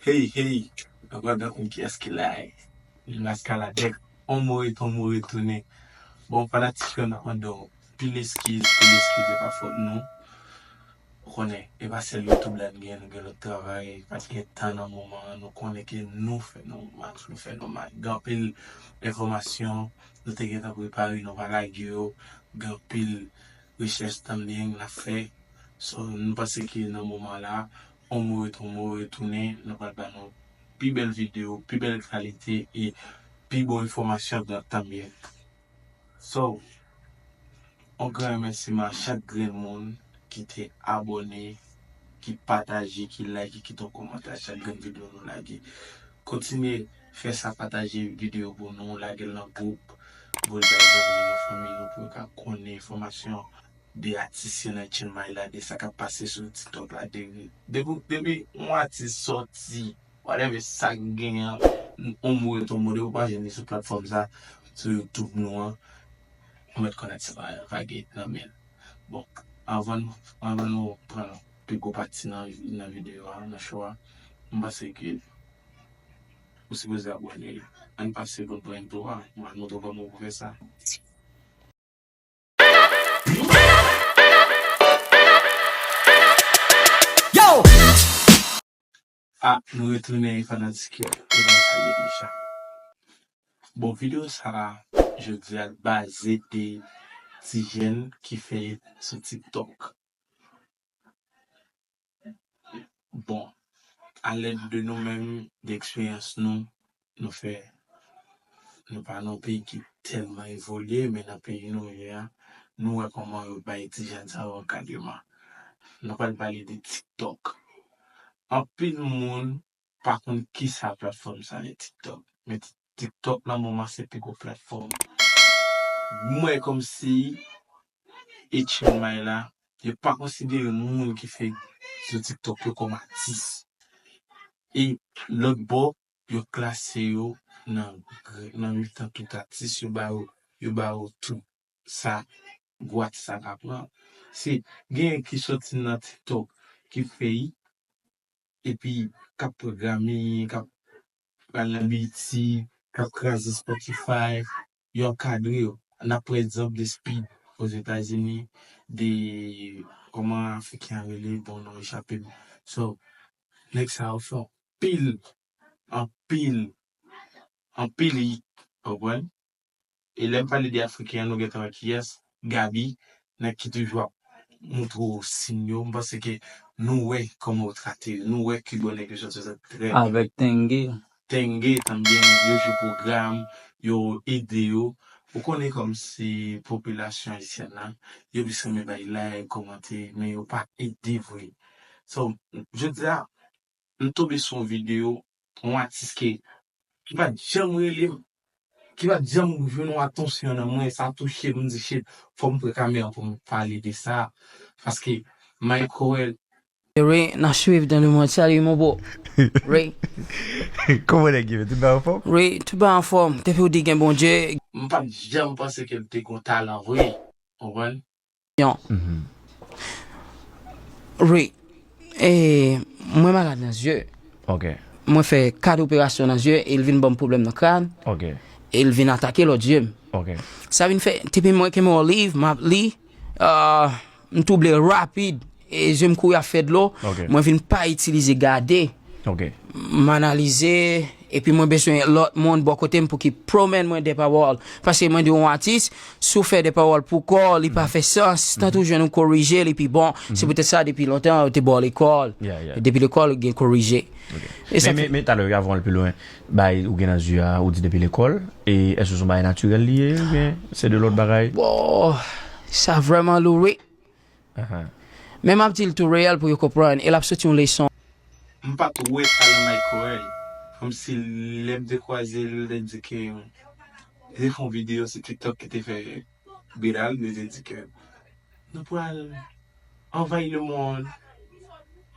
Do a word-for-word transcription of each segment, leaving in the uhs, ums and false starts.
Hey, hey, nou pa konn kiyès ki la. Maskaladè, on mo rete, on mo retounen. Bon, fanatik yo, n ap mande w pil eskiz, pil eskiz, e pa fòt nou. Ou konnen, e pa sèl YouTube la n gen, nou gen lòt travay, pa t gen tan nan moman an, nou konnen ke nou fè nou mal, nou fè nou mal. Gen anpil enfòmasyon, nou te gentan prepare, nou pa lage yo, gen anpil rechèch tanbyen n ap fè. So, nou panse ke nan moman la, on mo rete, on mo retounen, nou pral ba nou pi bèl videyo, pi bèl kalite e pi bon enfòmasyon tanbyen. So, on gran remèsiman a chak grenn moun ki te abòne, ki pataje, ki like, ki kite yon kòmantè a chak grenn videyo nou lage. Kontinye fè sa, pataje videyo pou nou, lage l nan gwoup, voye l bay zanmi nou, fanmi nou, pou yo ka konnen enfòmasyon de atis yo nan Chill My La, de sa k ap pase sou TikTok la, de, depi, depi yon atis sòti, whatever sa k genyen an, on mo rete on mo, depi w pa jwenn li sou platfòm sa, sou YouTube nou an, ou mèt konnen se pa, pa gen nan men l. Bon, anvan, anvan nou pran pi gwo pati nan, nan videyo a, nan show a, m panse ke ou sipoze abòne. Ann pase pou n pran intro a, m al montre w kòman pou fè sa. Yo! Ah, nou retounen, fanatik yo. Yo ban sa ye deja. Bon, videyo sa a, jodi a, l baze de ti jèn ki fè sou TikTok. Bon, alèd de nou menm, de eksperyans nou, nou fè, nou pa nan yon peyi ki tèlman evolye, men nan peyi nou ye a, nou wè kòman yo bay ti jèn sa yo ankadreman. Nou pral pale de TikTok. Anpil moun pa konn kisa platfòm sa ye TikTok. Men Ti-, TikTok nan moman se pi gwo platfòm. Mwen kòmsi e Chill My La, yo pa konsidere moun ki fè sou TikTok yo kòm atis. E lòt bò, yo klase yo nan, nan mitan tout atis, yo ba yo, yo ba yo tout sa gwo atis la ka pran. Se genyen ki soti nan TikTok ki fè epi k ap pran Grammy, k ap pral nan B E T, k ap kraze Spotify, yo ankadre yo. N ap pran egzanp de Speed Ozetazini, de kòman Afriken an rele, bon, non, e chape m. So, nèg sa yo fè anpil, anpil, anpil hit, w konprann? E lè m pale de Afriken an, nou gentan wè kiyès, Gaby, nèg ki toujou ap montre w siy yo. M panse ke nou wè kòman yo trate yo, nou wè ki bò nèg yo soti, se trè byen. Avèk Tenge. Tenge, tanbyen, yo jwe pwogram, yo ede yo. Ou konnen kòmsi popilasyon ayisyèn nan, yo plis renmen bay like, kòmante, men yo pa ede vre. So, jodi a, m tonbe sou yon videyo, yon atis ke, ki pa t janm rele m, ki pa t janm jwenn yon atansyon nan mwen, sa touche m, m di, "Shit, fò m pran kamera pou m pale de sa." Paske Mike Coel. Ray, n a swiv dans le monde. Salut, mon bro. Ray. Kòman nèg yo ye? Tout bagay anfòm? Ray, tout bagay anfòm. Depi w di gen Bondye. M pa t janm panse ke l te gen talan vre. Konprann? Yon. Mhm. Ray, e, mwen malad nan zye. Ok. Mwen fè kat operasyon nan zye, e l vin ban m pwoblèm nan kràn. Ok. E l vin atake lòt zye m. Ok. Sa vin fè, depi mwen kenbe yon liv, m ap li, ah, m twouble rapid, e zye m kouri ap fè dlo, ok, mwen vin pa itilize gade. Ok. M analize, epi mwen bezwen lòt moun bò kote m pou ki pwomennen mwen de pawòl. Paske mwen di yon atis, si w fè de pawòl pou kò w, li pa fè sans, tanto w jwenn ou korije, li pi bon. Se poutèt sa, depi lontan, yo te ba w lekòl. Yeah, yeah. Depi lekòl, ou gen korije. Ok. E sa men, men, men talè, avan w al pi lwen, bay ou gen nan zye a, ou di depi lekòl, e èske se yon bagay natirèl li ye, oubyen se de lòt bagay? Bon, sa vrèman lou, wi. Ahan. Men m ap di l tou reyèl pou yo konprann, e l ap soti yon leson. M pa t wè talan Mike Coel. Kòmsi lè m te kwaze l, li te di ke, li te fè yon videyo sou TikTok ki te fè viral, li te di ke nou pral anvayi lemonn.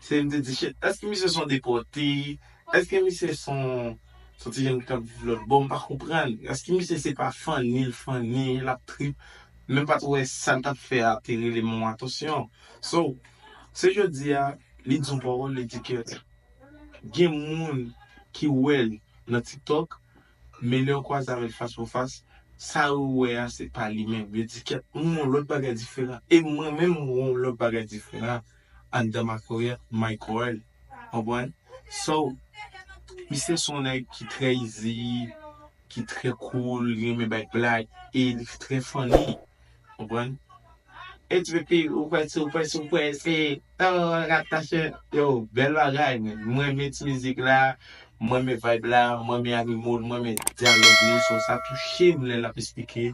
Se m te di, "Shit, èske misye se yon depòte? Èske misye se yon, se yon ti jèn k ap viv lòt bò?" M pa konprann. Èske misye se pa funny, l funny, l ap trip? Men m pa t wè sa l t ap fè a te rele m yon atansyon. So, se jodi a, li di yon pawòl, li di ke Gen moun ki wè l nan TikTok, men lè yo kwaze avè l fas pou fas, sa yo wè a se pa li menm. Yo di kèt, m wè yon lòt bagay diferan. E mwen menm, m wè yon lòt bagay diferan anndan Michael, Michael. Konprann? So, misye se yon nèg ki trè easy, ki trè cool, li renmen bay blag, e li trè funny. Konprann? H P P, ou kwè, ou kwè, ou kwè, se, oh, rat tache. Yo, bèl bagay, men. Mwen renmen ti mizik la, mwen renmen vibe la, mwen renmen animal, mwen renmen dyalòg li, so sa touche m lè l ap esplike.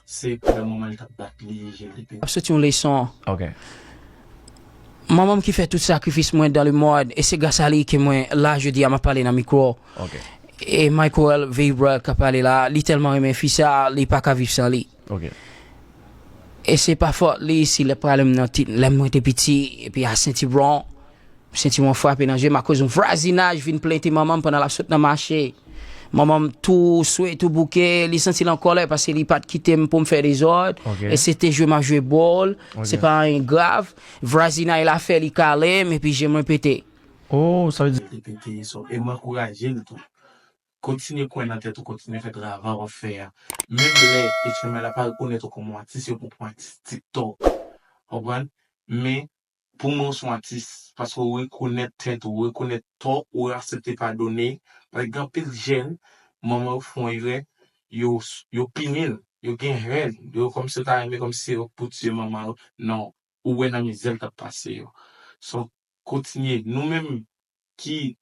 Se pandan moman li t ap bat li, je l te pete. Ap soti yon leson. Ok. Manman m ki fè tout sakrifis mwen dans le monde, e se gras a li ke mwen la jodi a m ap pale nan mikwo. Ok. E Michael Vibra k ap pale la, li tèlman renmen fi sa, li pa ka viv san li. Ok. E se pa fòt li si lè pale m nan ti, lè mwen te piti, epi a sentibwon, sentibwon frape nan je m akoz yon vwazinaj vin plente manman m pandan l ap sot nan mache. Manman m tou swe, tou bouke, li santi l an kòlè paske li pa t kite m pou m fè dezòd. Ok. E se te jwe m ap jwe bòl, Ok. se pa anyen grav. Vwazinaj la fè li kale m epi je mwen pete. Oh, sa vle di. Li te pete, so, e m ankouraje l tou. Kontinye kwè nan tèt ou, kontinye fè travay w ap fè a. Menm lè H M I la pa rekonèt ou kòm yon atis, yo pou pran atis TikTok. Konprann? Men, pou mwen, ou se yon atis. Paske ou rekonèt tèt ou, ou rekonèt tò, ou aksepte padone. Paske gen anpil jèn, manman yo fè yon erè, yo, yo pini l, yo gen hèn, yo kòmsi yo ta renmen kòmsi se yo k pou tiye manman yo. Non, ou wè nan mizè l t ap pase yo. So, kontinye. Nou menm ki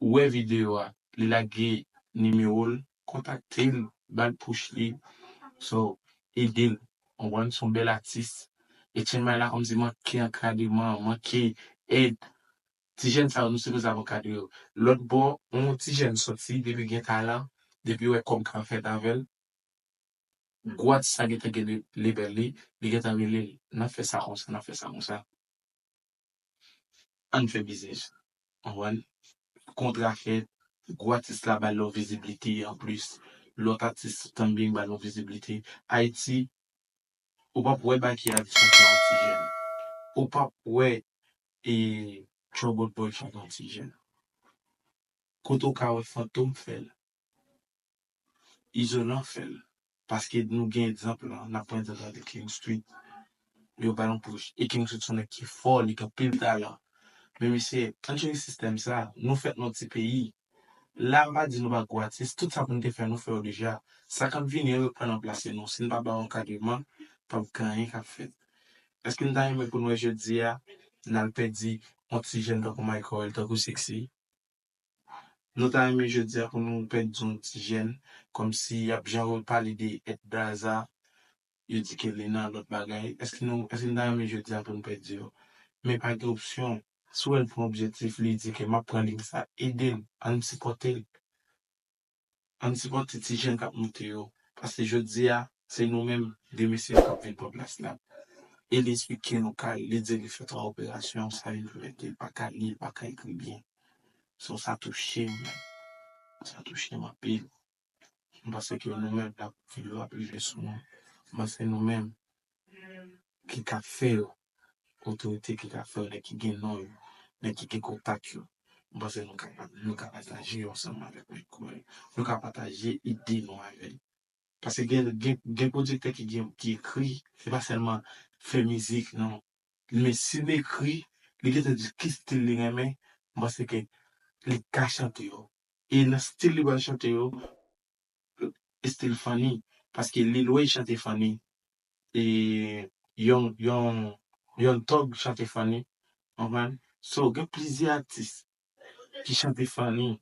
wè videyo a, li lage nimewo l, kontakte l, ba l push li. So, ede l. Konprann? Se yon bèl atis. H M I la kòmsi manke ankadreman, manke èd. Ti jèn sa yo, nou sipoze ap ankadre yo. Lòt bò, yon ti jèn soti, depi gen talan, depi wè kòb ka fèt avè l, gwo atis la gentan gen le- label li, li gentan rele l, n ap fè sa konsa, n ap fè sa konsa. Ann fè biznis. Konprann? Kontra fèt, gwo atis la ba l yon viziblite anplis. Lòt atis tanbyen ba l yon viziblite. Ayiti, ou p ap wè Baky a chante yon ti jèn. Ou p ap wè e Trouble Boy chante yon ti jèn. Kote w ka wè Fantom fè l. Izolan fè l. Paske nou gen egzanp lan, n ap pran egzanp lan de King Street. Yo ba l yon push. E King Street se yon nèg ki fò, li gen anpil talan. Men mesye, ann chanje sistèm sa. Nou fèt nan yon ti peyi. La, m pa di nou pa gwo atis. Tout sa pou n te fè, nou fè yo deja. Sa k ap vini, yo reprann ranplase nou. Si n pa ba yo ankadreman, p ap gen anyen k ap fèt. Èske n ta renmen pou n wè jodi a, n al pèdi yon ti jèn tankou Michael, tankou Sexy? Nou ta renmen jodi a pou nou pèdi yon ti jèn, kòmsi y ap jan repale de Ed Daza, yo di ke li nan lòt bagay. Èske nou, èske n ta renmen jodi a pou nou pèdi yo? Men pa gen opsyon. Si w wè l pran objektif, li di ke m ap pran liy sa, ede l, ann sipòte l. Ann sipòte ti jèn k ap moute yo. Paske jodi a, se nou menm, de mesye yo k ap vin pran plas la. E li esplike nou ka, li di li fè twa operasyon, sa vin pèmèt li pa ka li, li pa ka ekri byen. So, sa touche m, men. Sa touche m anpil. M panse ke nou menm, n ap viv, ap rive sou nou. M panse nou menm, ki ka fè yo, otorite ki ka fè yo, nèg ki gen non yo, nèg ki gen kontak yo. M panse nou ka, nou ka pataje yo ansanm avèk Michael. Nou ka pataje ide nou avè l. Paske gen, gen, gen pwodiktè ki gen, ki ekri, se pa sèlman fè mizik, non. Men si l ekri, li gentan di ki stil li renmen, m panse ke li ka chante yo. E nan stil li pral chante yo, stil funny. Paske Lil Wayne chante funny. E Young, Young, Young Thug chante funny. Konprann? So, gen plizyè atis ki chante funny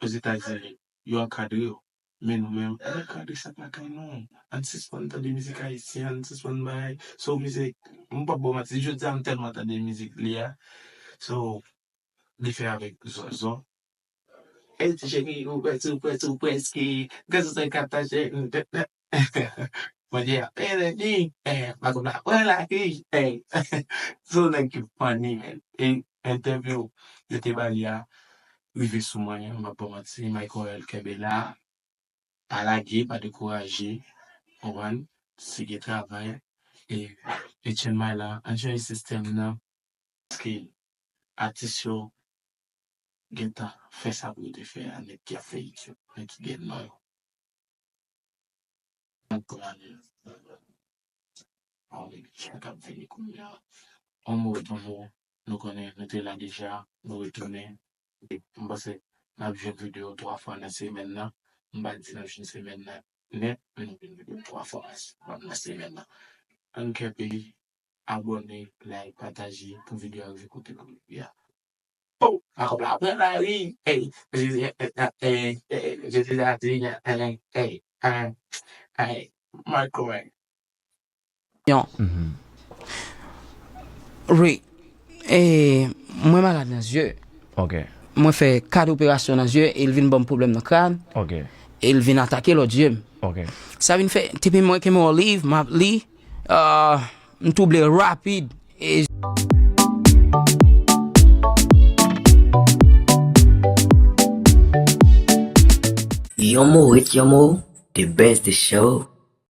Ozetazini. Yo ankadre yo. Men nou menm, ann ankadre sa k lakay nou. Ann sispann tande mizik ayisyen, ann sispann bay. So, mizik, m p ap ba w manti, jodi a m tèlman tande mizik li a. So, li fè avèk Zòzò. Ey, ti cheri, ou prèske, ou prèske, ou prèske. Gaz ou sa ka tache. Bondye a pele ni. Eh, pa konn la, wè la, ey. So, nèg ki funny, man. E entèvyou yo te ba li a, rive sou mwen, m ap ba w manti, Michael kenbe la. Pa lage, pa dekouraje. Konprann? Sige travay. E, e Chen May la, ann chanje sistèm nan. Paske atis yo, gentan fè sa pou yo te fè a, nèg ki ap fè YouTube, nèg ki gen non yo. Antoine, Henri Michel k ap vini kounye a. On mo, on mo, nou konnen nou te la deja, nou retounen. E m panse n ap jwenn videyo twa fwa nan semèn nan. M pa di n ap jwenn semèn nan nèt, men n ap jwenn videyo twa fwa nan semèn nan. Ann kenbe, abòne, like, pataje pou videyo a rive kote nou vle a. Oh, akòb la pran lari. Hey, Jezi, hey, hey, hey, Jezi la di, hey, hey, hey, hey, Marco, hey. Yon. Wi. E, mwen malad nan zye. Ok. Mwen fè kat operasyon nan zye e l vin ban m pwoblèm nan kràn. Ok. E l vin atake lòt zye m. Ok. Sa vin fè, depi mwen ke mwen yon liv, m ap li, ah, m twouble rapid. E Yon mo ret yon mo, the best the show.